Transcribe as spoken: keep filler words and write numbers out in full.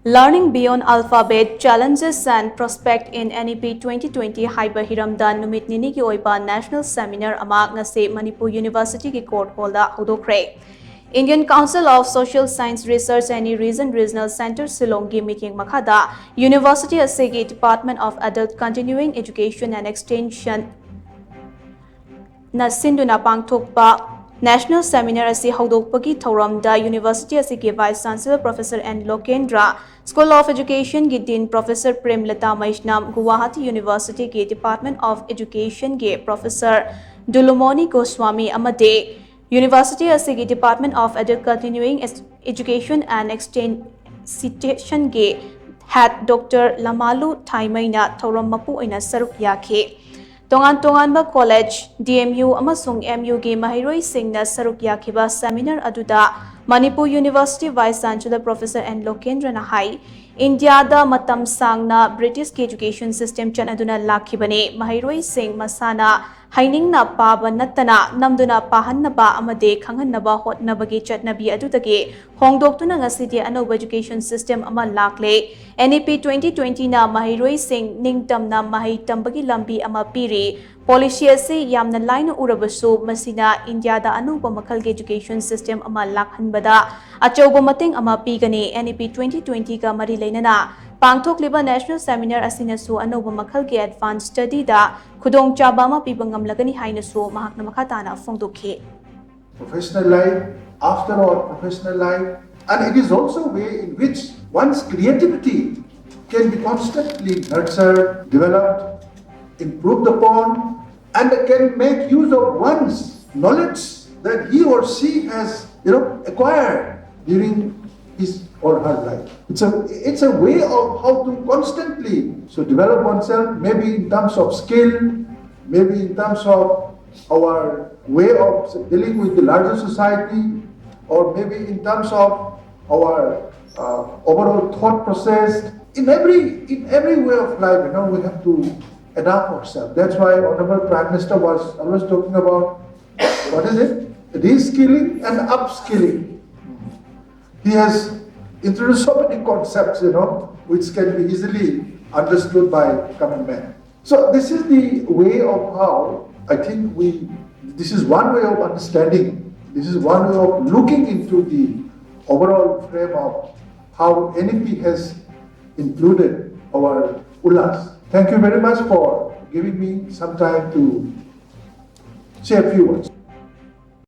Learning Beyond Alphabet, Challenges and Prospect in N E P twenty twenty ꯍꯥꯏꯕ ꯍꯤꯔꯝꯗ ꯅꯨꯃꯤꯠ ꯅꯤꯅꯤꯒꯤ ꯑꯣꯏꯕ National Seminar ꯑꯃ ꯉꯁꯤ Manipur Universityꯒꯤ Court Hallꯗ ꯍꯧꯗꯣꯛꯈ꯭ꯔꯦ꯫ Indian Council of Social Science Research and Region Regional Centre ꯁꯤꯂꯣꯡꯒꯤ ꯃꯤꯠꯌꯦꯡ ꯃꯈꯥꯗ University ꯑꯁꯤꯒꯤ Department of Adult Continuing Education and Extension ꯅ ꯁꯤꯟꯗꯨꯅ ꯄꯥꯡꯊꯣꯛꯄ National Seminar ꯑꯁꯤ ꯍꯧꯗꯣꯛꯄꯒꯤ ꯊꯧꯔꯝꯗ University ꯑꯁꯤꯒꯤ Vice Chancellor Professor N Lokendra, School of Educationꯒꯤ Dean Professor Premlata Maishnam, Guwahati Universityꯒꯤ Department of Educationꯒꯤ Professor Dulumoni Goswami ꯑꯃꯗꯤ University ꯑꯁꯤꯒꯤ Department of Adult Continuing Education and Extensionꯒꯤ Head Doctor Lamalu Thaimeiꯅ ꯊꯧꯔꯝ ꯃꯄꯨ ꯑꯣꯏꯅ ꯁꯔꯨꯛ ꯌꯥꯈꯤ꯫ ꯇꯣꯉꯥꯟ ꯇꯣꯉꯥꯟꯕ college, D M U ꯑꯃꯁꯨꯡ M Uꯒꯤ ꯃꯍꯩꯔꯣꯏꯁꯤꯡꯅ ꯁꯔꯨꯛ ꯌꯥꯈꯤꯕ seminar ꯑꯗꯨꯗ Manipur University Vice Chancellor Professor N Lokendraꯅ ꯍꯥꯏ, ꯏꯟꯗꯤꯌꯥꯗ ꯃꯇꯝ ꯁꯥꯡꯅ Britishꯀꯤ education system ꯆꯠꯅꯗꯨꯅ ꯂꯥꯛꯈꯤꯕꯅꯤ꯫ ꯃꯍꯩꯔꯣꯏꯁꯤꯡ ꯃꯁꯥꯅ ꯍꯩꯅꯤꯡꯅ ꯄꯥꯕ ꯅꯠꯇꯅ ꯅꯝꯗꯨꯅ ꯄꯥꯍꯟꯅꯕ ꯑꯃꯗꯤ ꯈꯪꯍꯟꯅꯕ ꯍꯣꯠꯅꯕꯒꯤ ꯆꯠꯅꯕꯤ ꯑꯗꯨꯗꯒꯤ ꯍꯣꯡꯗꯣꯛꯇꯨꯅ ꯉꯁꯤꯗꯤ ꯑꯅꯧꯕ education system ꯑꯃ ꯂꯥꯛꯂꯦ꯫ N E P twenty twentyꯅ ꯃꯍꯩꯔꯣꯏꯁꯤꯡ ꯅꯤꯡꯇꯝꯅ ꯃꯍꯩ ꯇꯝꯕꯒꯤ ꯂꯝꯕꯤ ꯑꯃ ꯄꯤꯔꯤ꯫ Policy ꯑꯁꯤ ꯌꯥꯝꯅ ꯂꯥꯏꯅ ꯎꯔꯕꯁꯨ, ꯃꯁꯤꯅ ꯏꯟꯗꯤꯌꯥꯗ ꯑꯅꯧꯕ ꯃꯈꯜꯒꯤ education system ꯑꯃ ꯂꯥꯛꯍꯟꯕꯗ ꯑꯆꯧꯕ ꯃꯇꯦꯡ ꯑꯃ ꯄꯤꯒꯅꯤ꯫ N E P twenty twentyꯒ ꯃꯔꯤ ꯂꯩꯅꯅ ꯄꯥꯡꯊꯣꯛꯂꯤꯕ National Seminar ꯑꯁꯤꯅꯁꯨ ꯑꯅꯧꯕ ꯃꯈꯜꯒꯤ advance studyꯗ ꯈꯨꯗꯣꯡꯆꯥꯕ ꯑꯃ ꯄꯤꯕ ꯉꯝꯂꯒꯅꯤ ꯍꯥꯏꯅꯁꯨ ꯃꯍꯥꯛꯅ ꯃꯈꯥ ꯇꯥꯅ ꯐꯣꯡꯗꯣꯛꯈꯤ꯫ Professional life, after our professional life, and it is also a way in which one's creativity can be constantly nurtured, developed, improved upon, and can make use of one's knowledge that he or she has, you know, acquired during his or her life. It's a, it's a way of how to constantly so develop oneself, maybe in terms of skill, maybe in terms of our way of dealing with the larger society, or maybe in terms of our uh, overall thought process. In every, in every way of life, you know, we have to adapt ourselves. That's why Honorable Prime Minister was always talking about, what is it? Reskilling and upskilling. He has introduce so many concepts, you know, which can be easily understood by common man. So this is the way of how I think we, this is one way of understanding, this is one way of looking into the overall frame of how N E P has included our ullas. Thank you very much for giving me some time to say a few words.